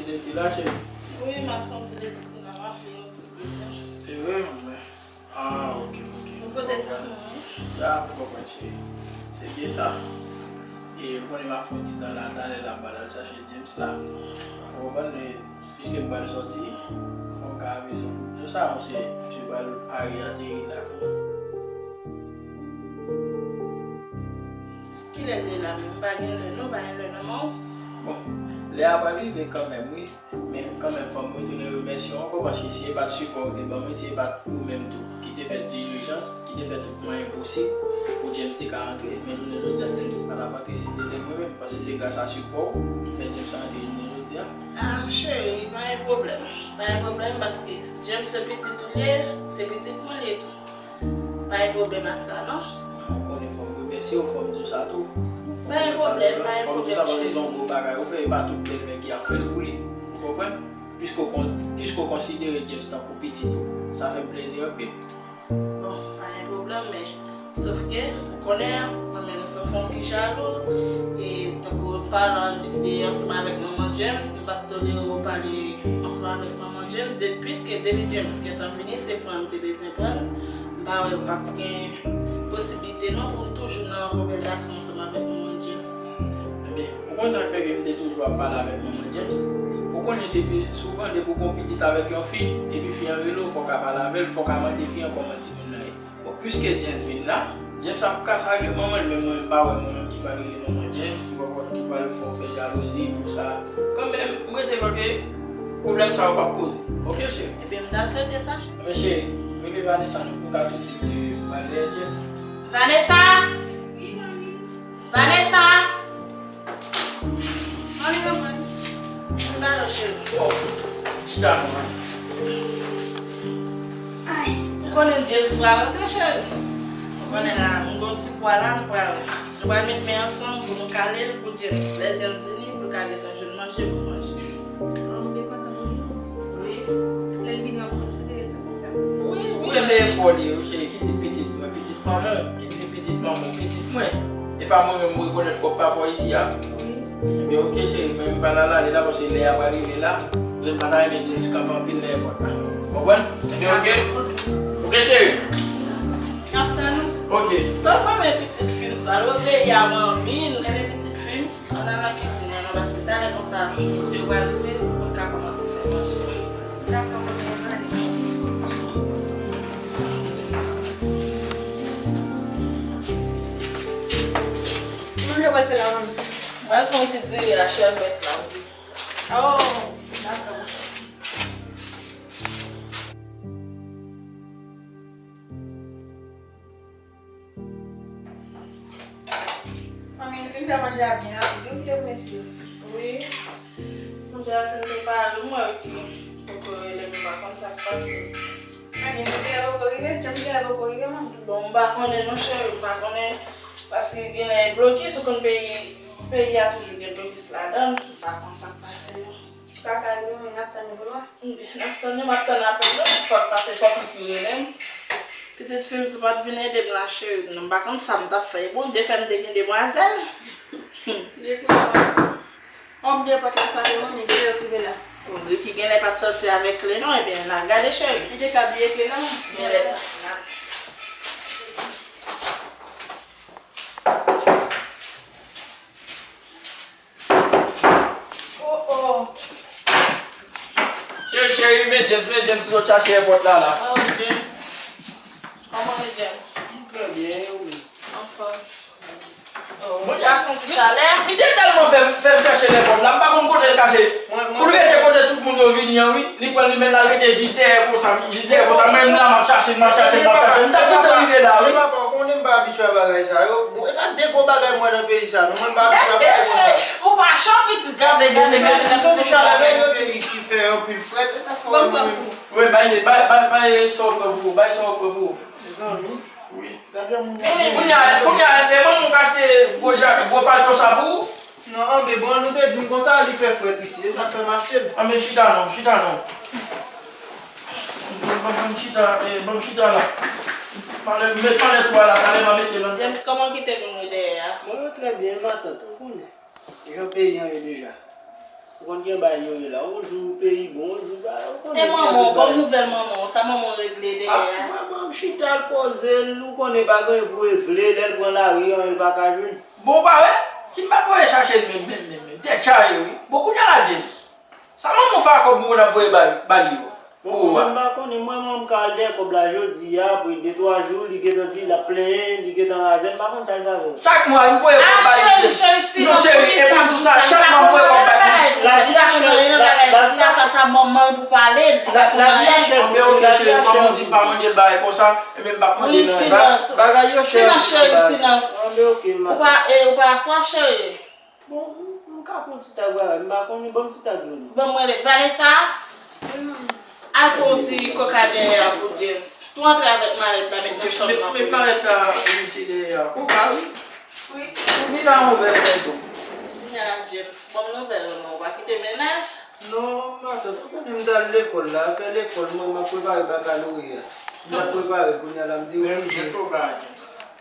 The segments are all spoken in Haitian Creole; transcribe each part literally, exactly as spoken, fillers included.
Ti la, cheri. Wi, m ap fè yon ti deplase la, m ap fè yon ti plen. Se vre, mwen. Ah, ok, ok. Ou pote ti moun, wi. Ya, m konprann, cheri. Se byen sa. E ou konnen m ap fè yon ti tan la, talè la, m pral al chache James la. Ou konprann, men piske m pral sòti, fò m ka avèk nou. Nou sa, se, se pral ari ateri la. Kilè l ye la menm? M pa gen lè non, pa gen lè non, man. Bon, lè a pral rive kanmenm, wi. Men kanmenm, fò m retounen remèsye w ankò, paske si se pa t sipò w te ban mwen, si se pa t ou menm tou ki te fè dilijans, ki te fè tout mwayen posib pou James te ka antre, men jounen jodi a, James pa t ap antre si se te mwen menm, paske se gras a sipò w ki fè James antre jounen jodi a. Ah, cheri, pa gen pwoblèm. Pa gen pwoblèm, paske James se pitit ou l ye, se pitit mwen l ye tou. Pa gen pwoblèm ak sa, non. Ou konnen fò m remèsye w, fò m di w sa tou. Pa gen pwoblèm, pa gen pwoblèm, cheri. Fò m di w sa, paske se yon gwo bagay ou fè, e pa tout bèlmè ki ap fè l pou li. Ou konprann? Piske w kon-, piske w konsidere James tankou pitit ou. Sa fè m plezi anpil. Bon, pa gen pwoblèm, men sòf ke, ou konnen, mwen menm, se yon fanm ki jalou, e tankou palan de ansanm avèk manman James, m p ap tolere w pale ansanm avèk manman James, de, piske depi James gentan vini, se pran m te bezwen pran l. M pa wè m p ap gen posiblite non pou m toujou nan konvèsasyon ansanm avèk manman James. Ebyen, ou konn sa k fè ke m te toujou ap pale avèk manman James? Ou konnen depi souvan, depi w gen yon pitit avèk yon fi, epi fi an rele w, fò w ka pale avè l, fò w ka mande fi an kòman timoun nan ye. Bon, piske James vin la, James ap ka salye manman l, men mwen, m pa wè manman m ki pral rele manman James, ki pral, ki pral fè w fè jalouzi pou sa. Kanmenm, m rete kwè ke pwoblèm sa yo p ap poze. Oke, cheri? Ebyen, m ta swete sa, cheri. Men cheri, rele Vanessa non, pou m ka tou di l ke m pral dèyè James. Vanessa! Wi, manmi. Vanessa! Mami, manman. Mwen ba nou, cheri. Oh, chita non. Ay, m konnen James pral rantre, cheri. M konnen la, m gon ti pwa la, m pral, nou pral met men ansanm pou nou kale l pou James. Lè James vini, pou l ka gentan jwenn manje pou manje. An, m byen kontan pou li. Wi. Lè l vini, w ap konsidere l tankou frè m. Wi, wi. Wi, men e fò li ye, wi, cheri, ki di pitit mwen, pitit manman w, ki di pitit manman w, pitit mwen. E pa mwen menm m rekonèt kòk papa w isi a? Wi. Ebyen, oke, cheri, men m pa nan lale la, paske lè a pral rive la, m pa ta renmen James kanpe anpil nan èpòt la. Konprann? Ebyen, oke? Oke. Oke, cheri. N ap tann ou. Oke. Tann mwen men pitit fi m sa, l obeyi a manmi l. Enben pitit fi m, ann al nan kizin nan, paske talè konsa, mesye yo pral rive, pou n ka kòmanse fè manje. Dakò, manmi, ann ale. Ki manje w pral fè la, manmi? Mwen pral fè yon ti diri a chèvèt la, wi. Oh, dakò. Manmi, nou fin fè manje a byen rapid, wi, kite w mesye. Wi. Manje a fin prepare, m wè ki poko rele m, m pa konn sa k pase. Manmi, manje a poko rive, jan manje a poko rive, manmi. Bon, m pa konnen non, cheri, m pa konnen. Paske genlè e blokis, ou konn peyi, peyi a toujou gen blokis ladan l, m pa konn sa k pase. Sa ka rive, men n ap tann yo pou lwen. N ap tann yo, m ap tann apèl yo, fòk pase, fòk li ki rele m. Pitit fi m, si w pa t vin ede m la, cheri, non, m pa konn sa m t ap fè. Bondye fè m te gen demwazèl. Li ekri sa. An, m gen pòt la frape, manmi, genlè yo t rive la. Wi, ki genlè pa t sòti avèk kle non, ebyen, n a gade, cheri. Li te ka bliye kle la, manmi. Genlè sa. Oh, oh. Cheri, cheri, men James, men James sot chache èpòt la, la. Oh, James. Kòman ye, James? Trè byen, e ou menm? Anfòm. Oh, ou pa santi chalè? Misye tèlman fè m, fè m chache lèpòt la, m pa konn kote l kache. Mwen, mwen, pou l rete kote tout moun yo vini an, wi. Li pran, li mennen l al rete jis dèyè konsa, jis dèyè konsa. Mwen menm la, m ap chache l, m ap chache l, m ap chache l. M t ap gentan rive la, wi. Papa, ou konnen m pa abitye a bagay sa yo. Bon, e pa de gwo bagay m wè nan peyi sa, non. Mwen m pa abitye a bagay konsa. Ou fache, pitit, gade, gade, gade. M santi chalè, men yo di ki, ki fè anpil frèt, e sa k fè w wè mwen menm. Wi, bay, bay, bay, bay sa w pran pou ou, bay sa w pran pou ou. Mezanmi. Wi. Gade yon moun. Kounye a, kounye a, e manman w k achte gwo ja-, gwo palto sa pou ou? Non, anben, bon, nou te di m konsa, li fè frèt isi, e sa k fè m achte l. Anben, chita non, chita non. Ban, ban, ban m chita, eh, ban m chita la. Malè, met malèt ou a la, talè m a mete l anndan. James, kòman kite moun yo dèyè a? Mwen yo trè byen, matant, ou konnen. Jan peyi an ye deja. Ou konn kijan bagay yo ye la. Yon jou peyi bon, yon jou ba, ou konnen kijan tout bagay. E manman w, ban m nouvèl manman w, sa manman w regle dèyè a? Ah, manman m chita, l poze l, ou konnen pa gen anyen pou regle, lè l pran lari, anyen l pa ka jwenn. Bon, ou pa wè, si m pa t voye chache l menm, menm, menm, menm, tèt chaje wi. Bon, kounye a la, James, sa manman w fè ak kòb m konn ap voye ba, ba li yo? Bon, pou ou a? Mwen m pa konnen, mwen, mwen, m ka al dèyè kòb la jodi a, apre de, twa jou, li gentan di l ap plenyen, li gentan razè, m pa konn sa l fè avè l. Chak mwa, m voye kòb ba li, James. Non, cheri, e pa tou sa, chak mwa m voye kòb ba li. Lavi a chè, lavi a chè. Sa, sa, sa manman l pou pale, li pa konn anyen. Anben, ok, cheri, kòm ou di m pa mande l bagay konsa, enben, m p ap mande l anyen. Silans. Bagay yo chè. Silans, cheri, silans. Anben, ok, m... Ou pa, e, ou pa swaf, cheri? Bon, m, m ka pran ti tag bagay, m pa konnen, ban m ti tag dlo non. Ban m rele Vanessa. Al pran yon ti koka dèyè a pou James. Tou antre avèk malèt la, met nan chanm nan pou li. Met malèt la, mesye, dèyè a. Koka, wi. Wi. Ou vin a yon vè, frè tou. Kounye a, James, ban m nouvèl ou non, ou pa kite mennaj? Non, matant, ou konnen m t al lekòl la, afè lekòl, mwen, m ap prepare bakaloreya. M t ap prepare, kounye a la, m te oblije.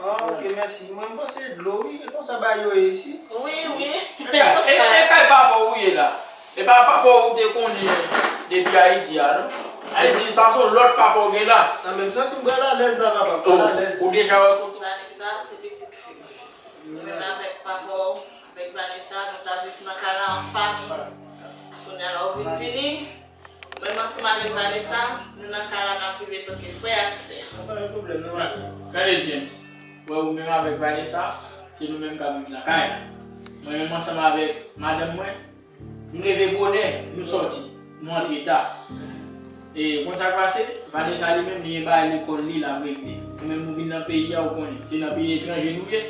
Ah, ok, mèsi. Mwen, m panse dlo, wi. E konsa bagay yo ye isi? Wi, wi. E, e, e kay papa w ou ye la? E pa papa w ou te konnen depi Ayiti a, non? Ayiti, sa se yon lòt papa w gen la. Nan menm santi m pral alèz la, papa, m pral alèz. Ou deja wè foto? Vanessa, se pitit fi m. Mwen menm avèk papa w, avèk Vanessa, nou t ap viv nan kay la an fanmi. Kounye a la, ou vin vini. Mwen menm ansanm avèk Vanessa, nou nan kay la, n ap viv antanke frè ak sè. Pa gen pwoblèm, non, matant. Gade, James, wè ou menm avèk Vanessa, se nou menm k ap viv nan kay la. Mwen menm ansanm avèk madanm mwen, nou leve bonè, nou sòti, nou antre ta. E, ou konn sa k pase? Vanessa li menm, li gen bagay lekòl li l ap regle. Ou menm ou vin nan peyi a, ou konnen, se nan peyi etranje nou ye.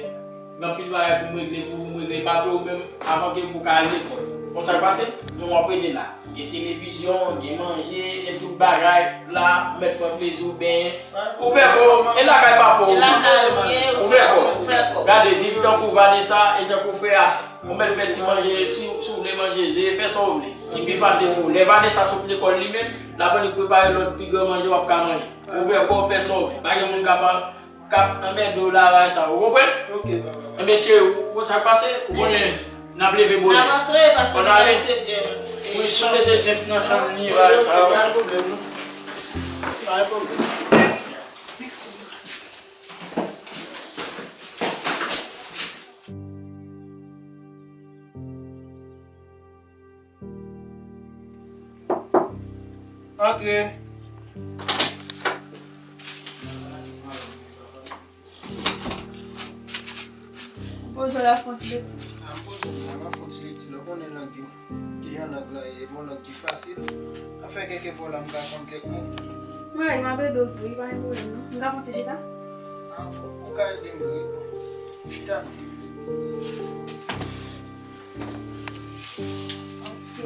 Gen anpil bagay pou m regle, pou m regle papye ou menm, avan ke pou ka al lekòl. Ou konn sa k pase? Men w ap rete la. Gen televizyon, gen manje, gen tout bagay la, ou mèt pran plezi w, benyen. Ouvè kò w, e lakay papa w ou ye. Ouvè kò w. Gade, viv tankou Vanessa e tankou frè a sa. Ou mèt fè ti manje, si, si w vle manje ze, fè sa w vle. Ki pi fasil pou ou. Lè Vanessa sot lekòl li menm, l ap annik prepare lòt pi gran manje w ap ka manje. Ouvè kò w, fè sa w vle. Pa gen moun k ap, k ap anmède w la, bagay sa, ou konprann? Ok, papa. Enben, cheri, ou konn sa k pase? Ou konnen, n ap leve bonè. N ap antre, paske nou mete James. Wi, si w mete James nan chanm li, bagay sa. Ok, pa gen pwoblèm, non. Pa gen pwoblèm. Antre. Poze w la, fè yon ti lekti. A, m poze m la, m ap fè yon ti lekti la, ou konnen lang yo. Kijan lang lan ye, bon, lang ki fasil. Afè kèk efò la, m ka konn kèk mo. Wi, m ap ede w tou, wi, pa gen pwoblèm non. M ka fè yon ti chita? A, ou, ou ka ede m vre. Chita non. Ok.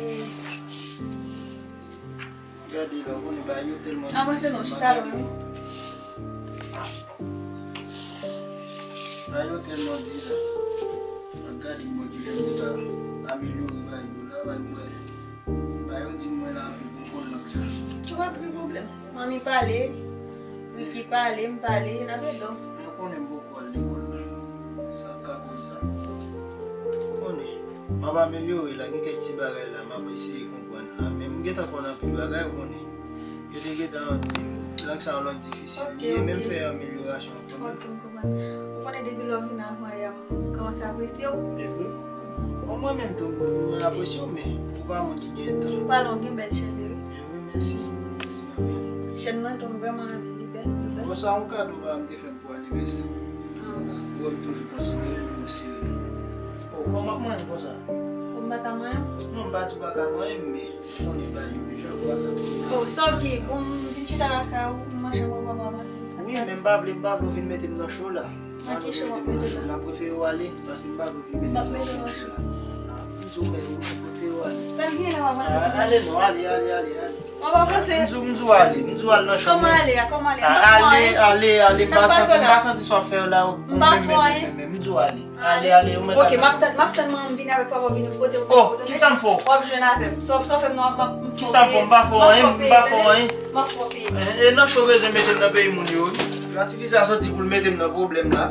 Gade la, ou konnen bagay yo tèlman difisil. Avanse non, chita lwen wi. Bagay yo tèlman di la. Mwen gade mwen ki jan m te ka amelyore bagay yo la, bagay mwen. Bagay yo di mwen la anpil pou m konn lang sa. Ou pa gen pwoblèm. Manmi pale, Ricky pale, m pale, n ap ede w. Men ou konnen m poko al lekòl la. Sa k ka koz sa. Ou konnen, m ap amelyore la, gen kèk ti bagay la, m ap eseye konprann la. Men m gentan konn anpil bagay, ou konnen. Yo te gentan di m, lang sa yon lang difisil. Ok, li ye, men m fè amelyorasyon kanmenm. Ok, m konprann. Ou konnen depi lè w vin avan yè, m kòmanse apresye w. E vre? Bon, mwen menm tou, m apresye w, men ou pa moun ki gen tan. Ou pale, w gen bèl chèn wi. E wi, mèsi. Mèsi anpil. Chèn nan tou, m vrèman renmen, li bèl, li bèl. Bon, sa yon kado pa m te fè m pou anivèsè m. Ah, bon. Ou wè m toujou konsidere l o serye. O, kòman k manyen m konsa? O, m pa ka manyen w? Non, m pa di w pa ka manyen m, men ou konnen bagay yo deja, ou pa ka manyen m. O, sa w gen? Bon, m vin chita lakay ou, m manje mwen, papa, pase. Wi, men m pa vle, m pa vle w vin mete m nan cho la. Nan ki cho w ap mete w la? M prefere w ale, paske m pa vle w vin mete m nan cho la. Ah, m di w, men m prefere w ale. Sa k gen la, papa? Ah, ale non, ale, ale, ale, ale. Mwen pa panse. M di w, m di w ale, m di w al nan chanm mwen. Kòman ale a? Kòman ale? Ah, ale, ale, ale, m pa santi, m pa santi sa w ap fè yo la, ou menm, menm, menm, menm, m di w ale. Ale, ale, ou mèt ale. Ok, m ap tann, m ap tann mwen, m vini avèk papa, vini pou kote ou. Oh, kisa m fè w? W ap jwenn avè m. Sa w, sa w fè m nan, m ap, m ap fè w peye, tande? Kisa m fè w? M pa fè w anyen, m pa fè w anyen. M ap fè w peye. Eh, eh, nan cho w bezwen mete m nan peyi moun yo, wi. Yon ti fi sa soti pou l mete m nan pwoblèm la.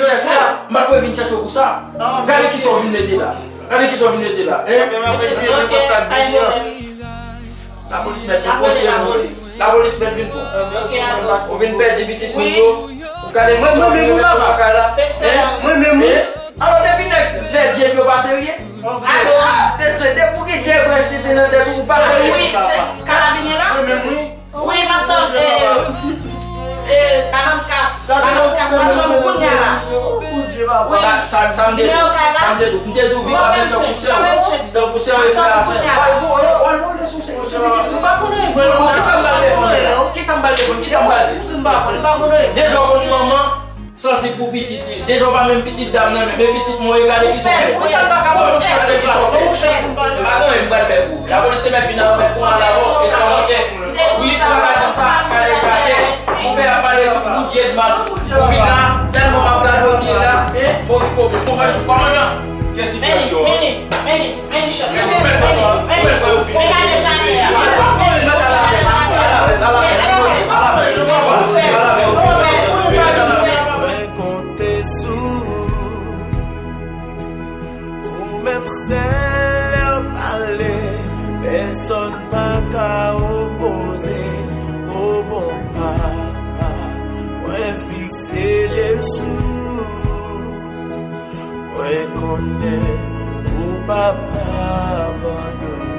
vin chèche w. M pa t pou vin chèche w pou sa. Gade kisa w vin mete la. Gade kisa w vin mete la. Hein? Lapolis mèt vin pran sèvo. Lapolis mèt vin pran. Ou vin pèdi pitit moun yo. Ou gade kisa w vin mete lakay la. Hein? Alò depi nèg fè djèl yo pa serye. Alò, mesye, depi w gen de branch tete nan tèt ou, ou pa serye. Wi, se kalabinye la. Wi, m ap tann, eh, eh, kabann kas, kabann kas, m ap tann kounya la. Wi. Sa, sa, sa m te di, sa m te di, m te di, w vin ap tankou sè w, tankou sè w e frè a sè. Wòl vole, wòl vole sou sè, sou pitit nou. Kisa m pral defann la? Kisa m pral defann? Kisa m pral di? Deja w konn manman, sansib pou pitit li. Deja w pa menm pitit dam nan menm, men pitit mwen yo gade kisa w fè. Gade kisa w fè. Pa gen anyen m pral fè pou ou. Lapolis te mèt vin avè w, mèt pran al avè w, e sa w manke. Wi, ou pa ka di sa, pale kake. Ou fè ap pale tout bout vye mal. Ou vin la, tèlman m ap gade w byen la, e, mwen ki kote. Kòmandan. Meni, meni, meni, meni chòt la. Meni, meni, meni gade jan l ye a. Mwen konte sou ou, ou menm sèl lè Pèsonn pa ka opoze o bon papa. Mwen fikse je m sou, mwen konnen ou papa abandone.